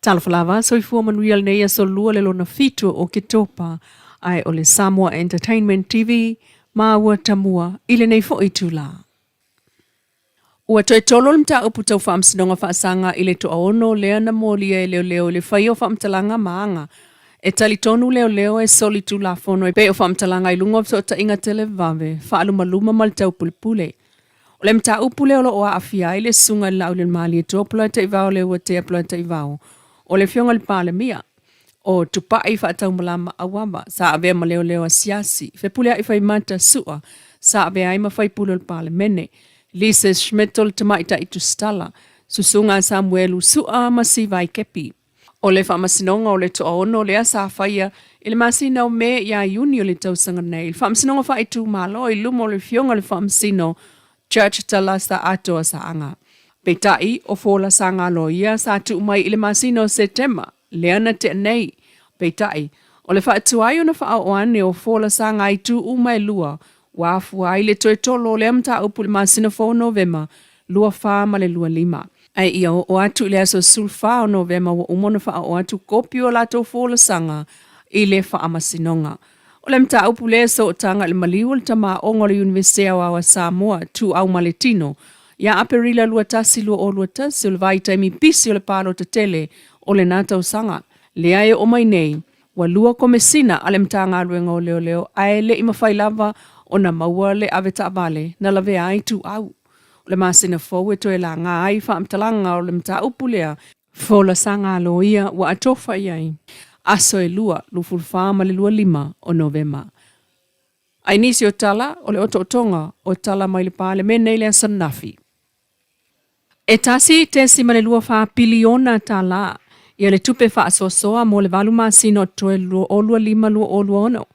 Talofa lava, soifua manuia lenei aso lua le lona fitu o Oketopa, ae o le Samoa Entertainment TV maua tamua i lenei foi itula. Ua toe tolo le mataupu tau faamasinoga faasaga i le toaono lea na molia e leoleo i le faia o faamatalaga ma aga e talitonu leoleo e soli tulafono e pei o faamatalaga i luga o fesootaiga televave, faalumaluma ma le taupulepule. O le mataupu lea o lo o aafia ai le Susuga i le Laaulialemalietoa Polataivao Leuatea Polataivao, o le Afioga i le Palemia, o Tupai Faataumalama Auava, sa avea ma leoleo asiasi, Fepuleai Faimata Sua, sa avea ai ma faipule o le Palemene, Lise Schmidt o le Tamaitai Tusitala, Susuga Samuelu Sua ma Sivai Kepi. O le faamasinoga o le toaono lea sa faia i le masina o Me ia Iuni o le tausaga nei, le faamasinoga faaitumalo i luma o le Afioga i le Faamasino Judge Talasa Atoa Saaga. Peitai, o folasaga aloaia sa tuu mai i le masina o Setema lea na tea nei. Peitai, o le faatuai ona faaoo ane o folasaga a itu uma e lua ua afua ai le toe tolo o lea mataupu i le masina fou o Novema 2025. Ae ia oo atu i le aso 14 o Novema ua uma ona faaoo atu kopi o a latou folasaga i le Faamasinoga. O le mataupu lea e sootaga i le maliu o le tamaoga o le Iunivesite Aoao a Samoa, Ituau ma le Tino, ia Aperila 21, 2021, o le vaitaimi pisi o le palota tele o lena tausaga. Lea e oo mai nei, Ua lua komesina a le Matagaluega o Leoleo ae le i mafai lava ona maua le avetaavale na lavea ai Ituau. O le masina fou e toe laga ai faamatalaga o le mataupu lea, folasaga a loia ua atofa i ai aso e lua, 24 ma le 25 o Novema. Ai nisi o tala o le otootoga o tala mai le Palemene i le aso ananafi. E $1.24 piliona tala ia le tupe faasoasoa mo le valu masina o totoe 2025/2026,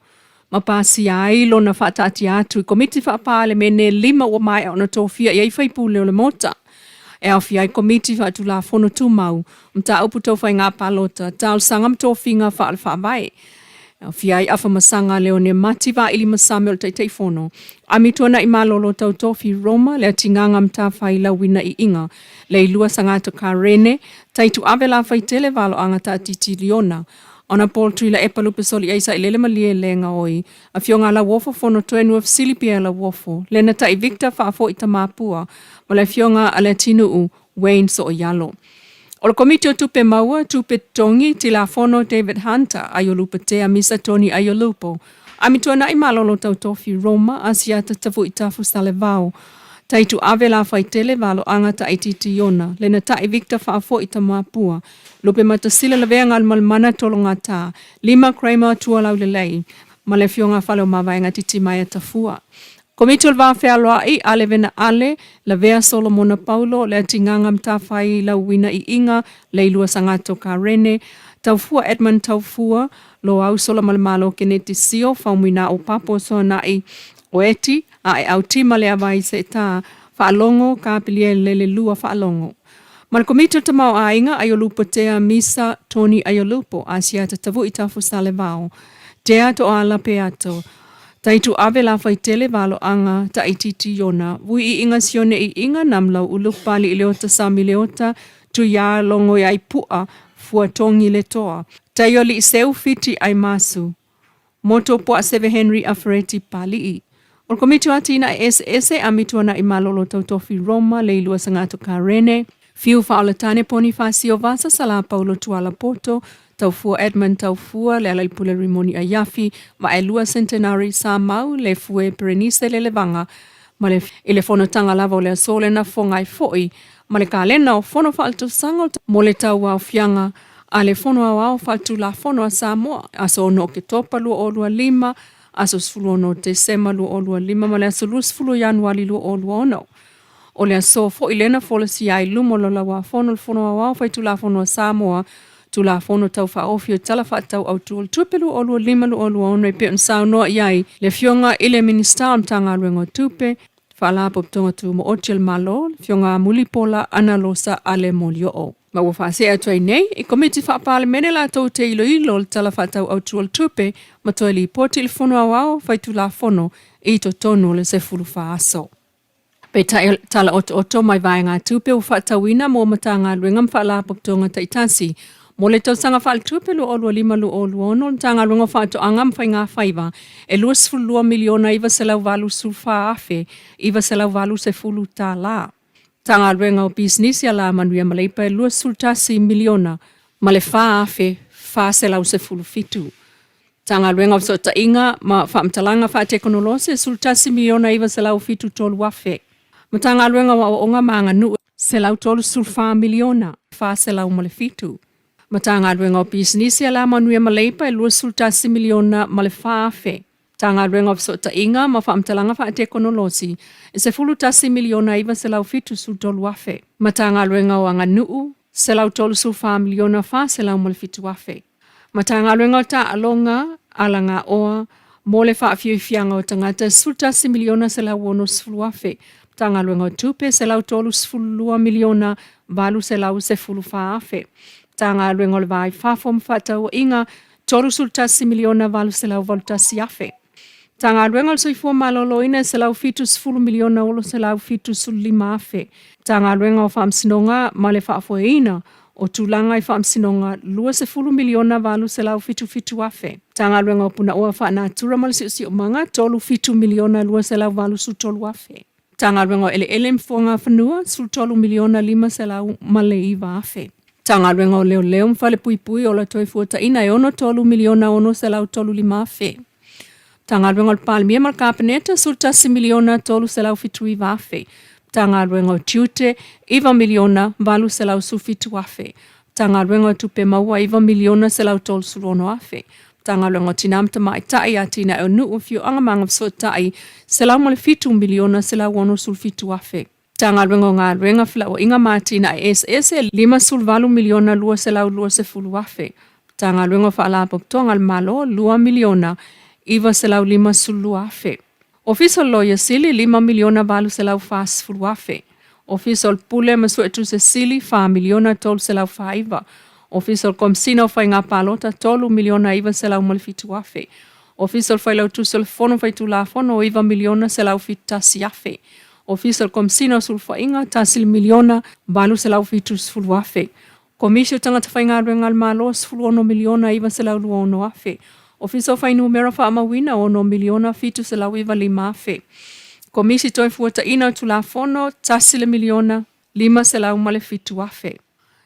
ma pasia ai lona faataatia atu i Komiti Faa-Palemene lima ua maea ona tofia i ai faipule o le Maota, e aofia ai Komiti Faatulafono Tumau, Mataupu Tau Faiga Palota, Talosaga ma Tofiga Faale-Faavae, E aofia ai Afamasaga a Leone Mati Vaili Masame o le Taitaifono, Ami Tuanai Malolo Tautofi Roma, Leatigaga Matafai Lauina Iiga, Leilua Sagata Karene, Taituave Lafaitele Valoaga Taatiti Liona, Hon Tuilaepa Lupesoli Sailele Malie Legaoi, Afioga Lauofo Fonotoe Nuafesili Pierre Lauofo, Lenatai Victor Faafoi Tamapua, ma le Afioga a Leatinuu Wayne Sooialo. O le Komiti o Tupe Maua, Tupe Totogi, Tilafono David Hunter, Aiolupa Tea Misa Tony Aiolupo, Amituanai Malolo Tautofi Roma, Asiata Tavuitafu Salevao, Taituave Lafaitele Valoaga Taititi Iona, Lenatai Victor Faafoi Tamapua, Lupematasila Lavea Galumalemana Tologata, Lima Kramer Tualaulelei, ma le Afioga Faleomavaega Titimaea Tafua. Komiti o le Va Fealoai, Ale Vena Ale, Lavea Solomona Paulo, Leatigaga Matafai Lauina Iiga, Leilua Sagato Karene, Taufua Edmund Taufua, Loau Solamalemalo Keneti Sio, Faumuina o Papo Soanai Oeti, Aeau Tima Leavai Seeta, Faalogo Kapilie Lele Lua Faalogo. Ma le Komiti o le Tamaoaiga, Aiolupo Tea Misa Tony Aiolupo, Asiata Tavui Tafu Salevao, Tea Toala Peato, Taituave Lafaitele Valoaga Taititi Iona, Vui Iiga Sione Iiga Namlau Ulupa Aliileota Sami Leota, Tuia Logo Iaipu'a Fuatogi Letoa, Taioaliiseu Fiti Aimasu, Moto Puaaseve Henry Afereti Pali'i. O le Komiti o Atinae Eseese, Amituana'i Malolo Tautofi Roma, Leilua Sagato Karene, Fiu Faaolatane Ponifasio Vasa Sala Paulo Tuala Poto, Taufua Edmund Taufua, Lealailepule Rimoni Aiafi, Vaelua Centenary Samau, Lefue Perenise Lelevaga, ma le i le fonotaga lava o le aso lena fogai foi ma le kalena o Fono Faaletausaga mo le Tauaofiaga a le Fono Aoao Faitulafono a Samoa, aso 6 Oketopa 2025, aso 16 Tesema 2025 ma le aso 20 Ianuari 2026. O le aso foi lena folasia ai luma o le Laulau-a-Fono le Fono Aoao Faitulafono a Samoa, Tulafono Tau Faaofi o Tala Faatatau Autu o le Tupe 2025/2026 e pei ona saunoa i ai le Afioga i le Minisita o le Matagaluega o Tupe, Faalapotopotoga Tumaoti a le Malo, le Afioga Mulipola Anarosa Ale Molioo. Ma ua faasee atu ai nei i Komiti Faa-Palemene latou te iloilo le Tala Faatatau Autu o le Tupe ma toe lipoti i le Fono Aoao Faitulafono i totonu o le 14 aso. Peitai o le tala otooto mai vaegatupe ua faatauina mo Matagaluega ma Faalapotopotoga taitasi. Mo le tausaga faaletupe 2025/2026, o le Matagaluega o Faatoaga ma Faiga Faiva e $22,924,980. Matagaluega o Pisinisi Alamanuia ma Leipa e $21 miliona ma le $4,417. Matagaluega o Fesootaiga ma Faamatalaga Faatekonolosi e $11,973,000. Matagaluega o Aoaoga ma Aganuu $134 miliona 407. Matagaluega o Pisinisi Alamanuia ma Leipa e $21 miliona ma le $4,000. Matagaluega o Fesootaiga ma Faamatalaga Faatekonolosi e $11 miliona $973,000. Matagaluega o Aganuu $134 miliona $407,000. Matagaluega o Taaloga Alagaoa mo le Faafiafiaga o Tagata e $11 miliona $160,000. Matagaluega o Tupe $132 miliona $814,000. Matagaluega o le Va i Fafo ma Fefaatauaiga $31 miliona $881,000. Matagaluega o le Soifua Maloloina e $170 miliona $675,000. Matagaluega o Faamasinoga ma le Faafoeina o Tulaga i Faamasinoga $20 miliona $877,000. Matagaluega o Punaoa Faanatura ma le Siosiomaga $37 miliona $283,000. Matagaluega o Eleele ma Fuagafanua $13 miliona $509,000. Matagaluega o Leoleo ma Falepuipui Ola Toefuataiga e $63 miliona $635,000. Matagaluega o le Palemia ma le Kapeneta $11 miliona $379,000. Matagaluega o Tiute $9 miliona $817,000. Matagaluega o Tupe Maua $9 miliona $136,000. Matagaluega o Tina ma Tamaitai, Atinae o Nuu, Afioaga ma Agafesootai $107 miliona $167,000. Matagaluega o Galuega, Felauaiga ma Atinae Eseese $58 miliona $220,000. Matagaluega o Faalapotopotoga a le Malo $2 miliona $952,000. Ofisa o le Loia Sili $5 miliona $840,000. Ofisa o le Pule ma Suetusi Sili $4 miliona $349. Ofisa o le Komesina o Faiga Palota $3 miliona $907,000. Ofisa o le Failautusi o le Fono Faitulafono $9 miliona $171,000. Ofisa o le Komesina o Sulufaiga $1 miliona $870,000. Komisi o Tagata Faigaluega a le Malo $16 miliona $926,000. Ofisa o Fuainumera Faamauina $6 miliona $795,000. Komisi Toefuataiga o Tulafono $1 miliona $507,000.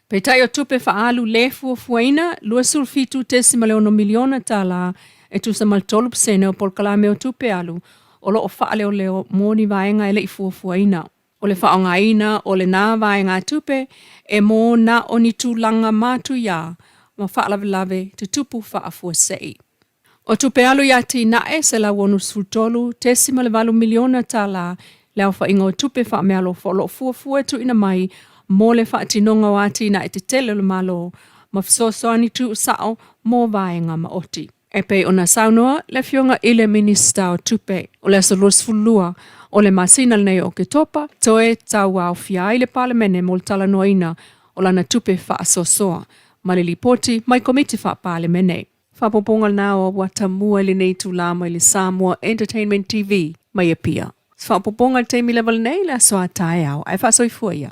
Peitai o tupe faaalu le fuafuaina $27.6 miliona tala e tusa ma le 3% o polokalame o tupe alu o lo o faaleoleo mo ni vaega e le i fuafuaina. O le faaaogaina o lena vaegatupe e mo na o ni tulaga matuia ma faalavelave tutupu faafuasei. O tupe alu i atinae $163.8 miliona tala le aofaiga o tupe faameaalofa o lo o fuafua e tuuina mai mo le faatinoga o atinae tetele o le Malo ma fesoasoani tuusao mo vaega maoti. E pei ona saunoa le Afioga i le Minisita o Tupe, o le aso 22 o le masina lenei o Oketopa, toe tauaofia ai le Palemene mo le talanoaina o lana tupe faasoasoa ma le lipoti mai Komiti Faa-Palemene. Faaopoopoga lena o Auatamua i lenei itula mai le Samoa Entertainment TV mai Apia. Se faaopoopoga i le taimi lava lenei, le aso a taeao, ae faasoifua ia.